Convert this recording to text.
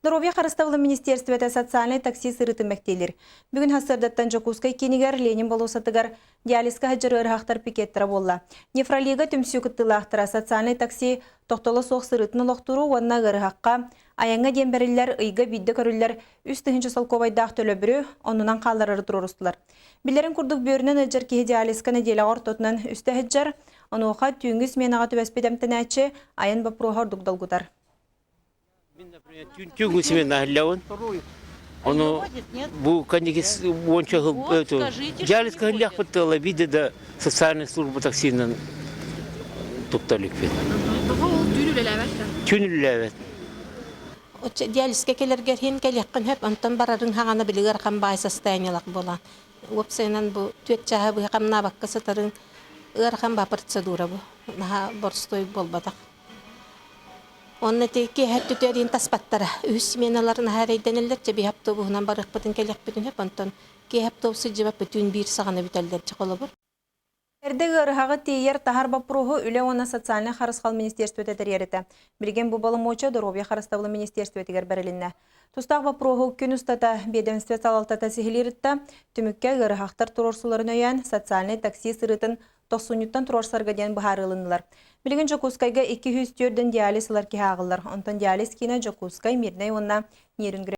Доруобуйа харыстабылын министиэристибэтэ социальнай такси сырыытын мэктиэлиир. Бүгүн сарсыардаттан Дьокуускай киинигэр Ленин болуоссатыгар диализка сылдьар ыарыһахтар пикеттара буолла. Нефролига түмсүү кыттыылаахтара социальнай такси тохтоло суох сырыытын олохтууру уонна ыарыһахха айаҥҥа диэн бэриллэр ыйга биирдэ көрүллэр 3000 солкуобайдаах төлөбүрү оннунан хаалларары туруорустулар. Билэрин курдук бүөрүнэн ыалдьар киһи диализка нэдиэлэҕэ ортотунан үстэ сылдьар, онуоха түүҥҥү сменаҕа түбэспит эмтэнээччи айан боппуруоһа ордук долгутар. Мин, например, түүҥҥү смена иһиллэбин. Ону бу кэнники уонча сыл диализка иһиллэхпит тыала биирдэ да социальная служба таксинан тутта иликпин. Тоҕо ол түүн үлэлээбэт да? Түүн үлэлээбэт. Диализка кэлэргэр иһин кэлиэххин сөп, онтон барарыҥ хаҕана били ыарахан баай состояниелах буолан. Уопсайынан бу түөрт чааһы быһа хамнаабакка сытарыҥ ыарахан баа процедура бу. Наһаа боростуой буолбатах. Онно ити киэһэ өттүтүгэр таспаттара. Үһүс сменалар наһаа эрэйдэнэллэр, чэ биһи автобуһунан барыахпытын кэлиэхпитин сөп, онтон киэһэ автобус сылдьыбат бүтүн биир саҕана бүтэллэр дьэ холобур. Эрдэ ыарыһаҕы тиэйэр таһар боппуруоһу Үлэ уонна социальнай харысхал министиэристибэтэ тэрийэр этэ. Билигин бу боломуочуйа Доруобуйа харыстабылын министиэристибэтигэр бэрилиннэ. Тустаах боппуруоһу күн устата биэдэмистибэ салалтата сиһилиир ытта. Түмүккэ ыарыһахтар туруорсууларын өйөөн, социальнай такси сырыытын тохсунньуттан туруорсарга диэн быһаарыы ылыннылар. Билигин Дьокуускайга 204 диализ ылар киһи ааҕыллар. Онтон диализ киинэ Дьокуускай, Мирнэй уонна Нерюнгри.